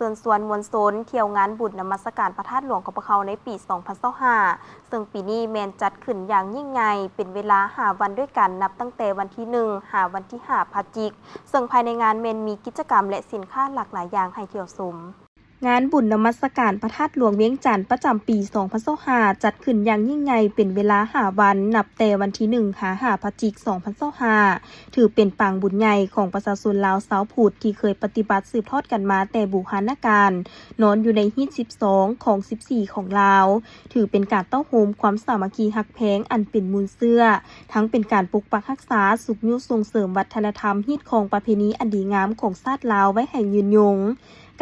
ຊີນຊວນມວນຊົນທ່ຽວງານບຸນນະມັດສະການພະທາດຫຼວງຂອງພວກເຮົາໃນປີສອງພັນຊາວຫ້າ ເຊິ່ງປີນີ້ແມ່ນຈັດຂຶ້ນຢ່າງຍິ່ງໃຫຍ່ ເປັນເວລາຫ້າວັນດ້ວຍກັນ ນັບຕັ້ງແຕ່ວັນທີໜຶ່ງ ຫາວັນທີຫ້າພະຈິກ ເຊິ່ງພາຍໃນງານແມ່ນມີກິດຈະກຳ ແລະ ສິນຄ້າຫຼາກຫຼາຍຢ່າງໃຫ້ທ່ຽວຊົມ. ງານບຸນນະມັດສະການພະທາດຫຼວງວຽງຈັນປະຈຳປີສອງພັນຊາວຫ້າ ຈັດຂຶ້ນຢ່າງຍິ່ງໃຫຍ່ເປັນເວລາຫ້າວັນ ນັບແຕ່ວັນທີໜຶ່ງ ຫາ ຫ້າ ພະຈິກ ສອງພັນຊາວຫ້າ ຖືເປັນປາງບຸນໃຫຍ່ຂອງປະຊາຊົນລາວຊາວພຸດທີ່ເຄີຍປະຕິບັດສືບທອດກັນມາແຕ່ບູຮານະການ ນອນຢູ່ໃນຮີດສິບສອງ ຄອງສິບສີ່ຂອງລາວ, ຖືເປັນການເຕົ້າໂຮມຄວາມສາມັກຄີຮັກແພງອັນເປັນມູນເຊື້ອ, ທັງເປັນການປົກປັກຮັກສາ, ຊຸກຍູ້ສົ່ງເສີມວັດທະນະທຳ, ຮີດຄອງປະເພນີອັນດີງາມຂອງຊາດລາວໄວ້ໃຫ້ຍືນຍົງ.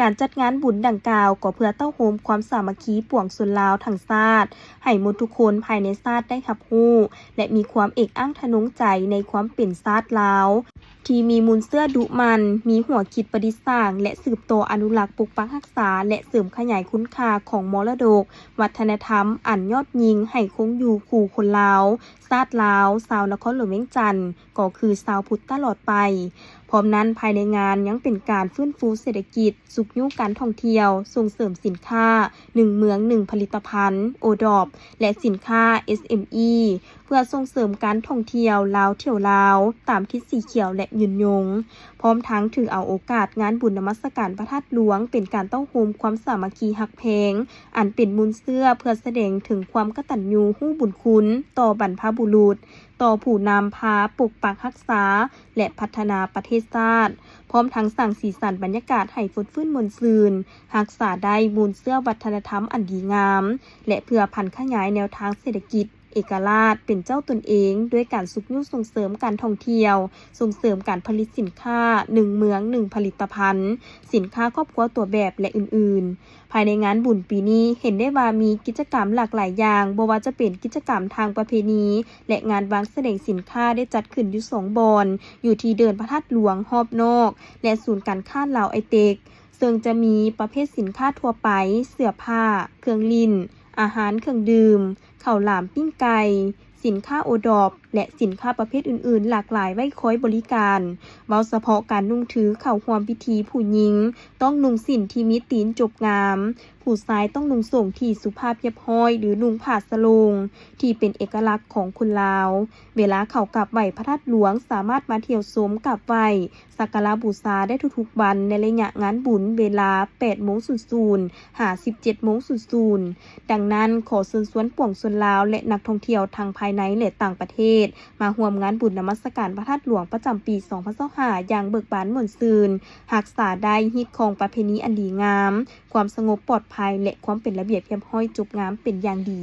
ການຈັດງານບຸນດັ່ງກ່າວກໍເພື່ອເຕົ້າໂຮມຄວາມສາມັກຄີປວງຊົນລາວທັງຊາດ ໃຫ້ໝົດທຸກຄົນພາຍໃນຊາດໄດ້ຮັບຮູ້ ແລະ ມີຄວາມເອກອ້າງທະນົງໃຈໃນຄວາມເປັນຊາດລາວ ທີ່ມີມູນເຊື້ອດຸໝັ່ນ, ມີຫົວຄິດປະດິດສ້າງ ແລະ ສືບຕໍ່ອະນຸລັກປົກປັກຮັກສາ ແລະ ເສີມຂະຫຍາຍຄຸນຄ່າຂອງມໍລະດົກວັດທະນະທຳອັນຍອດຍິ່ງໃຫ້ຄົງຢູ່ຄູ່ຄົນລາວ, ຊາດລາວ, ຊາວນະຄອນຫຼວງວຽງຈັນ ກໍຄືຊາວພຸດຕະຫຼອດໄປ. ພ້ອມນັ້ນ, ພາຍໃນງານຍັງເປັນການຟື້ນຟູເສດຖະກິດ, ຊຸກຍູ້ການທ່ອງທ່ຽວ, ສົ່ງເສີມສິນຄ້າ ໜຶ່ງເມືອງໜຶ່ງຜະລິດຕະພັນ, ໂອດອບ ແລະ ສິນຄ້າ ເອສເອັມອີ ເພື່ອສົ່ງເສີມການທ່ອງທ່ຽວລາວທ່ຽວລາວ ຕາມທິດສີຂຽວ ແລະ ຍືນຍົງ. ພ້ອມທັງຖືເອົາໂອກາດງານບຸນນະມັດສະການພະທາດຫຼວງ ເປັນການເຕົ້າໂຮມຄວາມສາມັກຄີຮັກແພງ ອັນເປັນມູນເຊື້ອ ເພື່ອສະແດງເຖິງຄວາມກະຕັນຍູຮູ້ບຸນຄຸນຕໍ່ບັນພະບຸລຸດ, ຕໍ່ຜູ້ນຳພາປົກປັກຮັກສາ ແລະ ພັດທະນາປະເທດຊາດ, ພ້ອມທັງສ້າງສີສັນບັນຍາກາດໃຫ້ຟົດຟື້ນມ່ວນຊື່ນ, ຮັກສາໄດ້ມູນເຊື້ອວັດທະນະທຳອັນດີງາມ ແລະ ເພື່ອຜັນຂະຫຍາຍແນວທາງເສດຖະກິດເອກະລາດເປັນເຈົ້າຕົນເອງ ດ້ວຍການຊຸກຍູ້ສົ່ງເສີມການທ່ອງທ່ຽວ, ສົ່ງເສີມການຜະລິດສິນຄ້າ ໜຶ່ງເມືອງໜຶ່ງຜະລິດຕະພັນ, ສິນຄ້າຄອບຄົວຕົວແບບ ແລະ ອື່ນໆ. ພາຍໃນງານບຸນປີນີ້ເຫັນໄດ້ວ່າມີກິດຈະກຳຫຼາກຫຼາຍຢ່າງ, ບໍ່ວ່າຈະເປັນກິດຈະກຳທາງປະເພນີ ແລະ ງານວາງສະແດງສິນຄ້າໄດ້ຈັດຂຶ້ນຢູ່ສອງບ່ອນ, ຢູ່ທີ່ເດີ່ນພະທາດຫຼວງຮອບນອກ ແລະ ສູນການຄ້າລາວໄອເຕັກ, ເຊິ່ງຈະມີປະເພດສິນຄ້າທົ່ວໄປ, ເສື້ອຜ້າ, ເຄື່ອງຫຼິ້ນ, ອາຫານເຄື່ອງດື່ມ, ເຂົ້າຫຼາມ, ປີ້ງໄກ່, ສິນຄ້າໂອດອບ ແລະ ສິນຄ້າປະເພດອື່ນໆຫຼາກຫຼາຍໄວ້ຄອຍບໍລິການ. ເວົ້າສະເພາະການນຸ່ງຖືເຂົ້າຮ່ວມພິທີ, ຜູ້ຍິງຕ້ອງນຸ່ງສິ້ນທີ່ມີຕີນຈົບງາມ, ຜູ້ຊາຍຕ້ອງນຸ່ງໂສ້ງທີ່ສຸພາບຮຽບຮ້ອຍ ຫຼື ນຸ່ງຜ້າສະໂຫຼງທີ່ເປັນເອກະລັກຂອງຄົນລາວ. ເວລາເຂົ້າກາບໄຫວ້ພະທາດຫຼວງ ສາມາດມາທ່ຽວຊົມ, ກາບໄຫວ້, ສັກກາລະບູຊາໄດ້ທຸກໆວັນໃນໄລຍະງານບຸນ ເວລາແປດໂມງສູນສູນ ຫາ ສິບເຈັດໂມງສູນສູນ. ດັ່ງນັ້ນ, ຂໍເຊີນຊວນປວງຊົນລາວ ແລະ ນັກທ່ອງທ່ຽວທັງພາຍໃນ ແລະ ຕ່າງປະເທດ ມາຮ່ວມງານບຸນນະມັດສະການພະທາດຫຼວງປະຈຳປີສອງພັນຊາວຫ້າ ຢ່າງເບີກບານມ່ວນຊື່ນ, ຮັກສາໄດ້ຮີດຄອງປະເພນີອັນດີງາມ, ຄວາມສະຫງົບປອດໄພ ແລະ ຄວາມເປັນລະບຽບຮຽບຮ້ອຍຈົບງາມເປັນຢ່າງດີ.